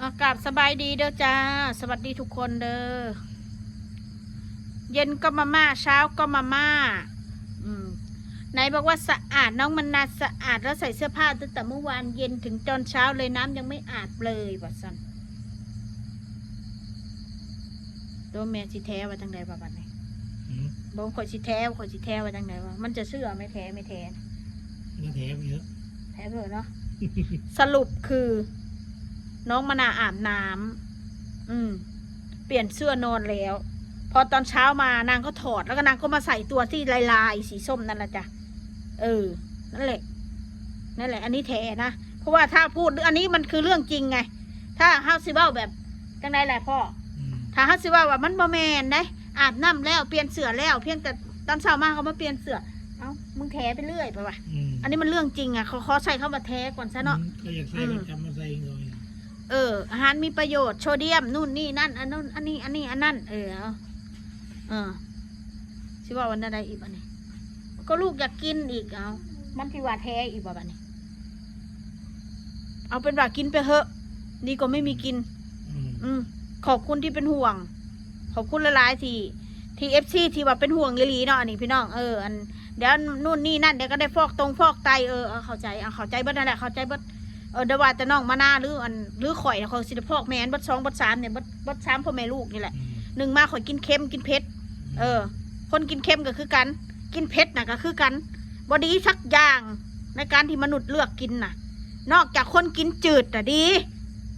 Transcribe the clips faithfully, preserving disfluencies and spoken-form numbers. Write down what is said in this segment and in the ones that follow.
อากราบสบายดีเด้อจ้า สวัสดีทุกคนเด้อ เย็นก็มาม่า เช้าก็มาม่า อืม ไหนบอกว่าสะอาด น้องมนาสะอาด แล้วใส่เสื้อผ้าตั้งแต่เมื่อวานเย็นถึงตอนเช้าเลย น้ำยังไม่อาบเลย ว่าซั่น โตแม่สิแท้ว่าจั่งใดวะบัดนี้ หืม บ่ ข่อยสิแท้ ข่อยสิแท้ว่าจั่งใดวะ มันจะเชื่อไหม แท้ไม่แท้ ก็แท้ไปเถอะ แท้ไปเถอะเนาะ สรุปคือ น้องมนาอาบน้ำ อืม เปลี่ยนเสื้อนอนแล้ว พอตอนเช้ามานางก็ถอด แล้วก็นางก็มาใส่ตัวที่ลายๆ สีส้มนั่นแหละจ้ะ เออ นั่นแหละ นั่นแหละ อันนี้แท้นะ เพราะว่าถ้าพูด อันนี้มันคือเรื่องจริงไง ถ้าเฮาสิเว้าแบบ จั่งใดแหละพ่อ อืม ถ้าเฮาสิเว้าว่ามันบ่แม่นเด้ อาบน้ำแล้ว เปลี่ยนเสื้อแล้ว เพียงแต่ตอนเช้ามาเขามาเปลี่ยนเสื้อ เอ้า มึงแท้ไปเรื่อยไปว่ะ อืม อันนี้มันเรื่องจริงอะ ขอ ขอใช้คำว่าแท้ก่อนซะเนาะ อืม ก็อยากใส่ อืม รถจำมาใส่เองเลย เออ อาหารมีประโยชน์ โซเดียม นู่นนี่นั่น อันนู่น อันนี้ อันนี้ อันนั่น เออ เอา เออ สิว่าวันใดอีกบัดนี้ ก็ลูกอยากกินอีก เอา มันสิว่าแท้อีกบ่บัดนี้ เอาเป็นว่ากินไปเหอะ ดีกว่าไม่มีกิน อืม อืม ขอบคุณที่เป็นห่วง ขอบคุณหลายๆ ที่ ที่ เอฟซี ที่ว่าเป็นห่วงอีหลีเนาะ อันนี้พี่น้อง เออ อัน เดี๋ยวนู่นนี่นั่น เดี๋ยวก็ได้ฟอกตรงฟอกไต เออ เอาเข้าใจ เอาเข้าใจเบิดนั่นแหละ เข้าใจเบิด เออ เดี๋ยวว่าแต่น้องมนา หรืออัน หรือข่อยนะ ข่อยสิได้ฟอกแม่นเบิดสองเบิดสามเนี่ย เบิด เบิดสามพ่อแม่ลูกนี่แหละ อืม หนึ่งมาข่อยกินเค็มกินเผ็ด อืม เออ คนกินเค็มก็คือกัน กินเผ็ดน่ะก็คือกัน บ่ดีสักอย่าง ในการที่มนุษย์เลือกกินน่ะ นอกจากคนกินจืดน่ะดี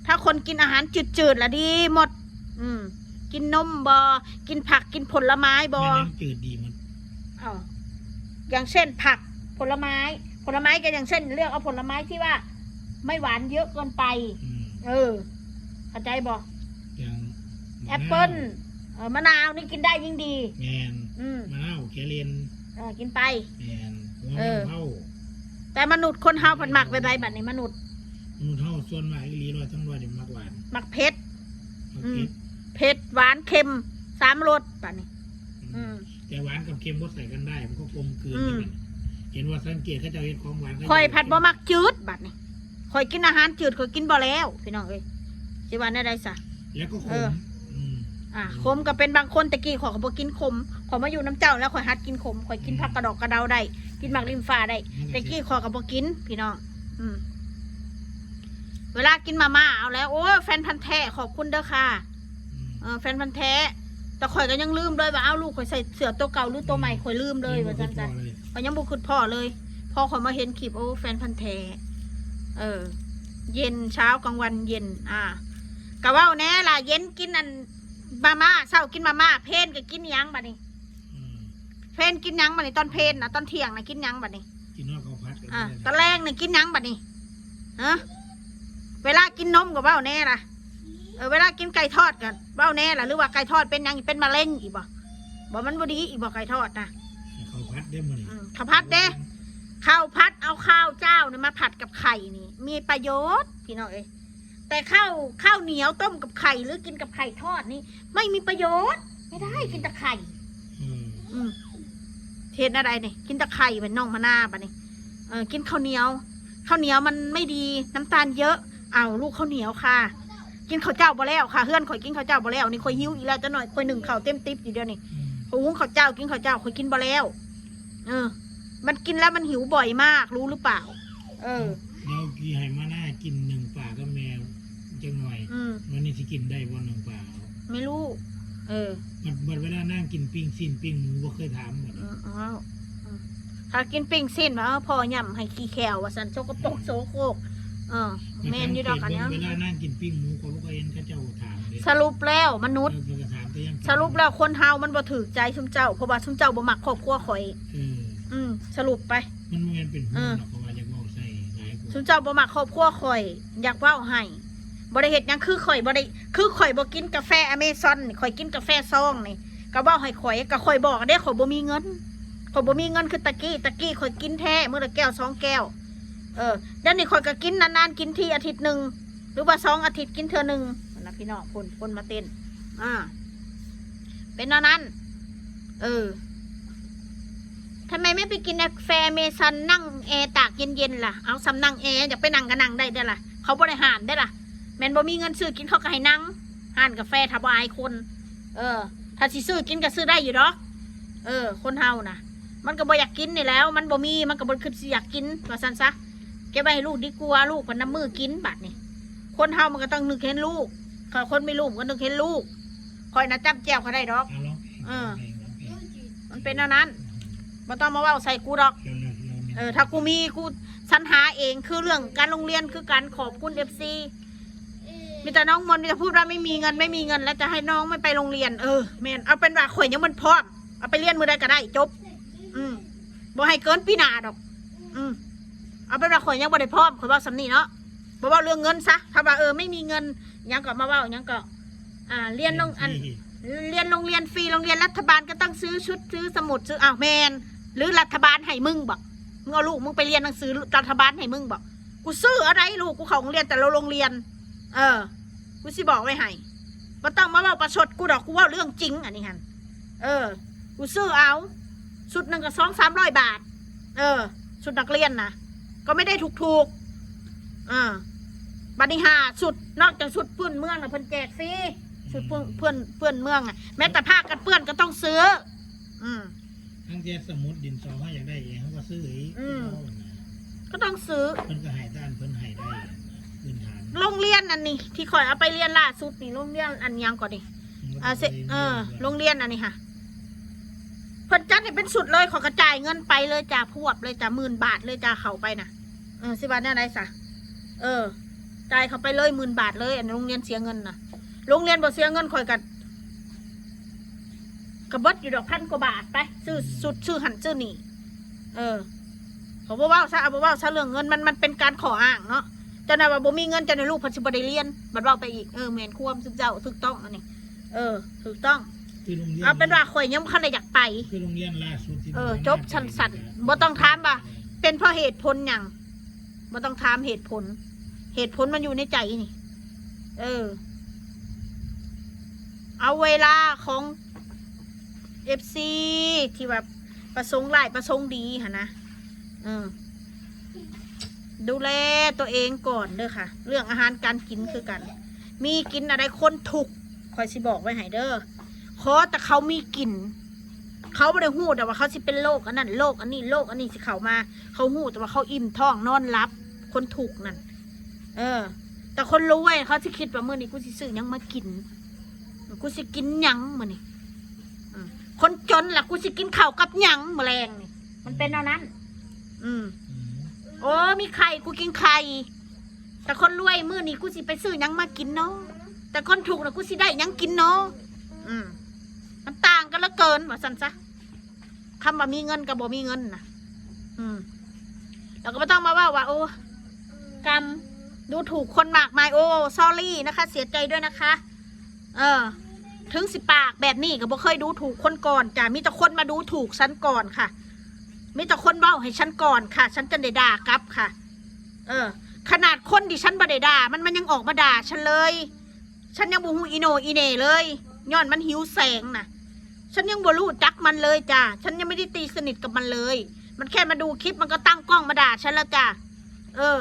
ถ้าคนกินอาหารจืดๆ ละดีหมด อืม กินนมบ่ กินผัก กินผลไม้บ่ แม่น้ำจืดดีมัน อ้าว อย่างเช่นผัก ผลไม้ ผลไม้ก็อย่างเช่น เลือกเอาผลไม้ที่ว่า ไม่หวานเยอะเกินไป อืม เออ เข้าใจบ่ อย่าง แอปเปิ้ล มะนาว เออ มะนาวนี่กินได้ยิ่งดี แม่น อืม มะนาว แคเรน เออ กินไป แม่น หัว เออ มันเผา แต่มนุษย์คนเฮาเพิ่นมักแบบใดบัดนี้ มนุษย์ มนุษย์เฮาส่วนมากอีหลี ร้อยทั้งร้อยนี่มักหวาน มักเผ็ด มักเผ็ด อืม เผ็ด หวาน เค็ม สามรสบัดนี้ อืม อืม แต่หวานกับเค็มบ่ใส่กันได้ มันก็กลมกลืน อืม กัน เห็นว่าสังเกตเขาเจ้าเฮ็ดของหวาน ข่อยผัดบ่มักจืดบัดนี้ ข่อยกินอาหารจืด ข่อยกินบ่แล้ว พี่น้องเอ้ย สิว่าแนวใดซะ แล้วก็ขม เออ อืม อ่ะ ขมก็เป็นบางคน แต่กี้ข่อยก็บ่กินขม ข่อยมาอยู่นำเจ้าแล้วข่อยหัดกินขม ข่อยกิน อืม ผักกระดอกกระเดาได้ กินหมากริมฟ้าได้ มันก็ แต่กี้ข่อยก็บ่กิน พี่น้อง อืม เวลากินมาม่าเอาแล้ว โอ้ย แฟนพันธุ์แท้ ขอบคุณเด้อค่ะ อืม เออ แฟนพันธุ์แท้ แต่ข่อยก็ยังลืมเลยว่า เอ้า ลูกข่อยใส่เสื้อตัวเก่าหรือตัวใหม่ อืม ข่อยลืมเลย ยังบ่ ว่าซั่น คิดพอเลย จ้ะ ข่อยยังบ่คิดพอเลย พอข่อยมาเห็นคลิป โอ้ แฟนพันธุ์แท้ เออ เย็น เช้า กลางวัน เย็น อ่า ก็เว้าแน่ล่ะ เย็นกินอันมาม่า เช้ากินมาม่า เพลนก็กินหยังบัดนี้ อืม เพลนกินหยังบัดนี้ ตอนเพลนน่ะ ตอนเที่ยงน่ะกินหยังบัดนี้ กินฮอดข้าวผัดก็ อ่ะ ได้ ตอนแลงนี่กินหยังบัดนี้ ฮะ เวลากินนมก็เว้าแน่ล่ะ เออ เวลากินไก่ทอดก็เว้าแน่ล่ะ หรือว่าไก่ทอดเป็นหยัง เป็นมะเร็งอีกบ่ บ่ มันบ่ดีอีกบ่ ไก่ทอดนะ ข้าวผัดเด้มื้อนี้ อืม ข้าวผัดเด้ ข้าวผัด เอาข้าวเจ้านี่มาผัดกับไข่นี่ มีประโยชน์ พี่น้องเอ้ย แต่ข้าว ข้าวเหนียวต้มกับไข่ หรือกินกับไข่ทอดนี่ ไม่มีประโยชน์ ไม่ได้ อืม กินแต่ไข่ อืม อืม เฮ็ดแนวใดนี่ กินแต่ไข่ เป็นน้องมะนาวบัดนี้ เออ กินข้าวเหนียว ข้าวเหนียวมันไม่ดี น้ำตาลเยอะ เอาลูกข้าวเหนียวค่ะ กินข้าวเจ้าบ่แล้วค่ะ เฮือนข่อยกินข้าวเจ้าบ่แล้ว นี่ข่อยหิวอีกแล้ว จักหน่อยข่อยนึ่งข้าวเต็มติ๊บอยู่เดี๋ยวนี้ อืม ข่อยหุงข้าวเจ้า กินข้าวเจ้า ข่อยกินบ่แล้ว เออ มันกินแล้วมันหิวบ่อยมาก รู้หรือเปล่า เออ เดี๋ยวกี้ให้มาหน้ากินหนึ่งปากกับแม่จักหน่อย อืม วันนี้สิกินได้บ่หนึ่งปาก ไม่รู้ เออ บัด บัดเวลานั่งกินปิ้งชิ้นปิ้งหมูบ่เคยถามบ่ อืม อ้าว อืม ถ้ากินปิ้งชิ้นมา เออ พ่อย่ำให้ขี้แคลว่าซั่น สกปรกโสโครก เออ แม่นอยู่ดอก อันนี้ เวลานั่งกินปิ้งหมู เขาบ่เคยเห็นเขาเจ้าถามเลย สรุปแล้วมนุษย์ เออ เพิ่นก็ถามแต่ยัง สรุปแล้วคนเฮามันบ่ถูกใจซุมเจ้า เพราะว่าซุมเจ้าบ่มักครอบครัวข่อย เออ อืม สรุปไป มันบ่แม่นเป็นห่วงดอก เออ เพราะว่าอยากเว้าใส่หลายคน ซุมเจ้าบ่มักครอบครัวข่อย อยากเว้าให้ บ่ได้เฮ็ดหยัง คือข่อยบ่ได้ คือข่อยบ่กินกาแฟอเมซอนนี่ ข่อยกินกาแฟซองนี่ ก็เว้าให้ข่อย ก็ข่อยบอกเด้ ข่อยบ่มีเงิน ข่อยบ่มีเงินคือตะกี้ ตะกี้ข่อยกินแท้ มื้อละแก้วสองแก้ว เออ เดี๋ยวนี้ข่อยก็กินนานๆ กินทีอาทิตย์หนึ่ง หรือว่าสองอาทิตย์กินเทื่อหนึ่งนะพี่น้อง คน คนมาเต้น อ่า เป็นแนวนั้น เออ ทำไมไม่ไปกินกาแฟเมซอนนั่งแอร์ตากเย็นๆ ล่ะ เอา ส่ำนั่งแอร์ อยากไปนั่งก็นั่งได้เด้อล่ะ เขาบ่ได้ห้ามเด้อล่ะ แม่นบ่มีเงินซื้อกินเขาก็ให้นั่งร้านกาแฟถ้าบ่อายคน เออ ถ้าสิซื้อกินก็ซื้อได้อยู่ดอก เออ คนเฮานะ มันก็บ่อยากกินนี่แหล้ว มันบ่มี มันก็บ่คิดสิอยากกิน ว่าซั่นซะ เก็บไว้ให้ลูกดีกว่า ลูกก็นำมือกินบัดนี้ คนเฮามันก็ต้องนึกเห็นลูก เขาคนมีลูกมันก็นึกเห็นลูก ข้อยนะจ้ำแจ่วเขาได้ดอก เอาร้องเพลง เออ ร้องเพลงร้องเพลง มันเป็นแนวนั้น บ่ต้องมาเว้าใส่กูดอก เร็วๆเร็วๆ เออ ถ้ากูมีกูสรรหาเอง คือเรื่องการโรงเรียนคือการขอบคุณ เอฟซี มีแต่น้องมนต์มีแต่พูดว่าไม่มีเงิน ไม่มีเงิน แล้วจะให้น้องไม่ไปโรงเรียน เออ แม่น เอาเป็นว่าข่อยยังมันพร้อม เอาไปเรียนมื้อใดก็ได้ จบ อืม บ่ให้เกินปีหน้าดอก อืม เอาเป็นว่าข่อยยังบ่ได้พร้อม ข่อยเว้าส่ำนี้เนาะ บ่เว้าเรื่องเงินซะ ถ้าว่า เออ ไม่มีเงิน หยังก็มาเว้า หยังก็ อ่า เรียนโรง อัน เรียนโรงเรียนฟรี โรงเรียนรัฐบาลก็ต้องซื้อชุด ซื้อสมุด ซื้อ อ้าว แม่น หรือรัฐบาลให้มึงบ่ มึงเอาลูกมึงไปเรียนหนังสือ รัฐบาลให้มึงบ่ กูซื้อเอาได้ ลูกกูเข้าโรงเรียนแต่ละโรงเรียน เออ กูสิบอกไว้ให้ บ่ต้องมาเว้าประชดกูดอก กูเว้าเรื่องจริง อันนี้หั่น เออ กูซื้อเอา ชุดหนึ่งก็สองสามร้อยบาท เออ ชุดนักเรียนนะ ก็ไม่ได้ถูกๆ เออ บัดนี้หาชุด นอกจากชุดพื้นเมืองนะเพิ่นแจกฟรี ชุดพื้น พื้น พื้นเมืองอะ แม้แต่ผ้ากันเปื้อนก็ต้องซื้อ อืม ทั้งเทียสมุดดินสอเขาอยากได้เองเขาก็ซื้ออีก อืม เอานะ ก็ต้องซื้อ เพิ่นก็ให้ด้านเพิ่นให้ได้พื้นฐาน โรงเรียนอันนี้ ที่ข่อยเอาไปเรียนล่าสุดนี่ โรงเรียนอันหยังก่อนนี่ อ่าเซเออ โรงเรียนอันนี้ค่ะ เพิ่นจัดให้เป็นชุดเลย ขอยกระจายเงินไปเลยจ้า พวบเลยจ้า หมื่นบาทเลยจ้า เข้าไปนะ เออ สิว่าแนวใดซะ เออ จ่ายเข้าไปเลย หมื่นบาทเลย อันโรงเรียนเสียเงินนะ โรงเรียนบ่เสียเงิน ข่อยก็ ก็เบิดอยู่ดอก พันกว่าบาทไป ซื้อชุด ซื้อหั่น ซื้อนี่ เออ เขาบ่เว้าซะ เอาบ่เว้าซะ เรื่องเงิน มัน มันเป็นการข้ออ้างเนาะ เจ้านายว่าบ่มีเงิน เจ้านายลูกเพิ่นสิบ่ได้เรียน บัดเว้าไปอีก เออ แม่นความซุมเจ้า ถูกต้องอันนี้ เออ ถูกต้อง คือโรงเรียน เอาเป็นว่าข่อยยังบ่ทันได้อยากไป คือโรงเรียนล่าสุดที่ เออ มัน จบสั้นๆ บ่ต้องถามว่า เป็นเพราะเหตุผลหยัง บ่ต้องถามเหตุผล เหตุผลมันอยู่ในใจนี่ เออ เอาเวลาของ เอฟซี ที่แบบประสงค์ร้ายประสงค์ดีหั่นนะ เออ ดูแลตัวเองก่อนเด้อค่ะ เรื่องอาหารการกินคือกัน มีกินอะไรคนทุกข์ ข่อยสิบอกไว้ให้เด้อ ขอแต่เขามีกิน เขาบ่ได้ฮู้ดอกว่าเขาสิเป็นโรคอันนั้น โรคอันนี้ โรคอันนี้สิเข้ามา เขาฮู้แต่ว่าเขาอิ่มท้องนอนหลับ คนทุกข์นั่น เออ แต่คนรวยเขาสิคิดว่ามื้อนี้กูสิซื้อหยังมากิน กูสิกินหยังมื้อนี้ อืม คนจนล่ะ กูสิกินข้าวกับหยังมื้อแลงนี่ มันเป็นแนวนั้น อืม อืม โอ้ มีไข่ กูกินไข่ แต่คนรวยมื้อนี้กูสิไปซื้อหยังมากินเนาะ แต่คนทุกข์น่ะ กูสิได้หยังกินเนาะ อืม มันต่างกันเหลือเกิน ว่าซั่นซะ คำว่ามีเงินกับบ่มีเงินน่ะ อืม แล้วก็บ่ต้องมาเว้าว่า โอ้ กรรม ดูถูกคนมากมาย โอ้ sorry นะคะ เสียใจด้วยนะคะ เออ ถึงสิปากแบบนี้ก็บ่เคยดูถูกคนก่อนจ้ะ มีแต่คนมาดูถูกฉันก่อนค่ะ มีแต่คนเว้าให้ฉันก่อนค่ะ ฉันจั่งได้ด่ากลับค่ะ เออ ขนาดคนที่ฉันบ่ได้ด่า มัน มันยังออกมาด่าฉันเลย ฉันยังบ่ฮู้อีโหน่อีเหน่เลย ย้อนมันหิวแสงน่ะ ฉันยังบ่รู้จักมันเลยจ้ะ ฉันยังไม่ได้ตีสนิทกับมันเลย มันแค่มาดูคลิป มันก็ตั้งกล้องมาด่าฉันแล้วจ้ะ เออ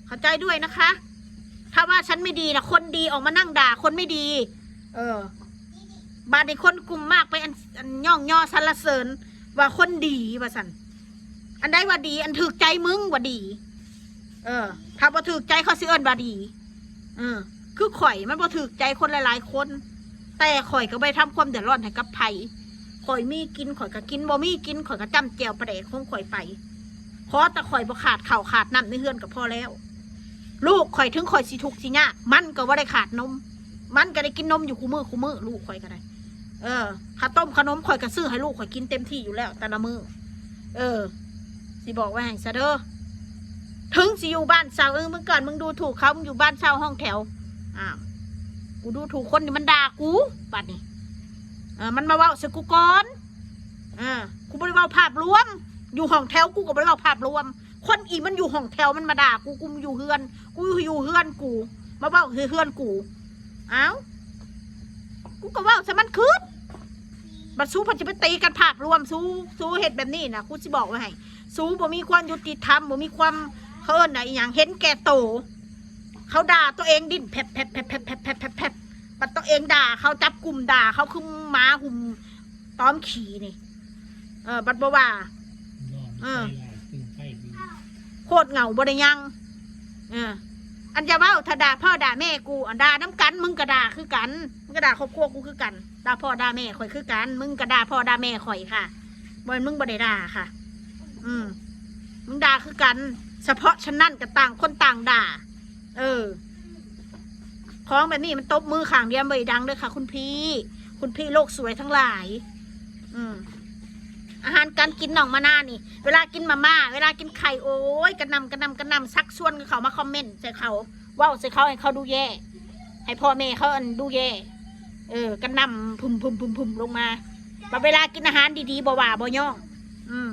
เข้าใจด้วยนะคะ ถ้าว่าฉันไม่ดีนะ คนดีออกมานั่งด่าคนไม่ดี เออ บาดนี้คนกลุ่มมากไปอัน อันย่องย่อสรรเสริญ ว่าคนดีว่าซั่น อันใดว่าดี อันถูกใจมึงว่าดี เออ ถ้าบ่ถูกใจเขาสิเอิ้นว่าดี เออ คือข่อยมันบ่ถูกใจคนหลายๆคน แต่ข่อยก็บ่ได้ทำความเดือดร้อนให้กับไผ ข่อยมีกินข่อยก็กิน บ่มีกินข่อยก็จ้ำแจ่วปลาแดกของข่อยไป ขอแต่ข่อยบ่ขาดข้าวขาดน้ำในเฮือนก็พอแล้ว ลูกข่อยถึงข่อยสิทุกข์สิยาก มันก็บ่ได้ขาดนม มันก็ได้กินนมอยู่คู่มื้อคู่มื้อ ลูกข่อยก็ได้ เออ ข้าวต้มขนมข่อยก็ซื้อให้ลูกข่อยกินเต็มที่อยู่แล้ว แต่ละมื้อ เออ สิบอกไว้ให้ซะเด้อ ถึงสิอยู่บ้านเช่า เออ เมื่อก่อนมึงดูถูกเขา มึงอยู่บ้านเช่าห้องแถว อ้าว กูดูถูกคนนี่มันด่ากู บัดนี้ เออ มันมาเว้าใส่กูก่อน เออ กูบ่ได้เว้าภาพรวม อยู่ห้องแถวกูก็บ่ได้เว้าภาพรวม คนอีมันอยู่ห้องแถวมันมาด่ากู กูอยู่เฮือน กูอยู่เฮือนกู มาเว้าเฮือนกู เอ้า กูก็เว้าใส่มันคืน บัดสู้เพิ่นสิไปตีกันภาพรวม สู้ สู้เฮ็ดแบบนี้นะ กูสิบอกไว้ให้ สู้บ่มีความยุติธรรม บ่มีความ เขาเอิ้นน่ะอีหยัง เห็นแก่โต เขาด่าตัวเองดิ้นแผบแผบแผบแผบแผบแผบแผบบัดตัวเองด่าเขาจับกลุ่มด่าเขาคือหมาหุมต้อมขี่นี่ เออ บัดบ่ว่า นอน เออ ไปหลายตื่นไปดี โคตรเหงาบ่ได้ยัง เออ อันจะเว้าถ้าด่าพ่อด่าแม่กูอันด่าน้ำกันมึงก็ด่าคือกันมึงก็ด่าครอบครัวกูคือกันด่าพ่อด่าแม่ข่อยคือกันมึงก็ด่าพ่อด่าแม่ข่อยค่ะบ่แม่นมึงบ่ได้ด่าค่ะ อืม มึงด่าคือกัน เฉพาะฉะนั้นก็ต่างคนต่างด่า เออ ของแบบนี้มันตบมือข้างเดียวบ่ได้ดังเด้อค่ะ คุณพี่ คุณพี่โลกสวยทั้งหลาย อืม อาหารการกินน้องมานานี่ เวลากินมาม่า เวลากินไข่ โอ้ย กระหน่ำกระหน่ำกระหน่ำซักชวนเขามาคอมเมนต์ใส่เขา เว้าใส่เขาให้เขาดูแย่ ให้พ่อแม่เขาอันดูแย่ เออ กระหน่ำพุ่มพุ่มพุ่มพุ่มลงมา บัดเวลากินอาหารดีๆบ่ว่าบ่ย่อง อืม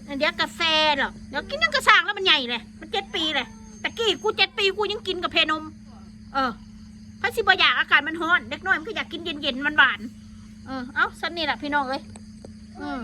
อันเดียวกาแฟหรอก เดี๋ยวกินยังกระสร้างแล้วมันใหญ่เลย มันเจ็ดปีเลย ตะกี้กูเจ็ดปีกูยังกินกาแฟนม เออ ถ้าสิบ่อยากอากาศมันร้อน เด็กน้อยมันก็อยากกินเย็นๆหวานๆ เออ เอ้า ซั่นนี่แหละพี่น้องเอ้ย อืม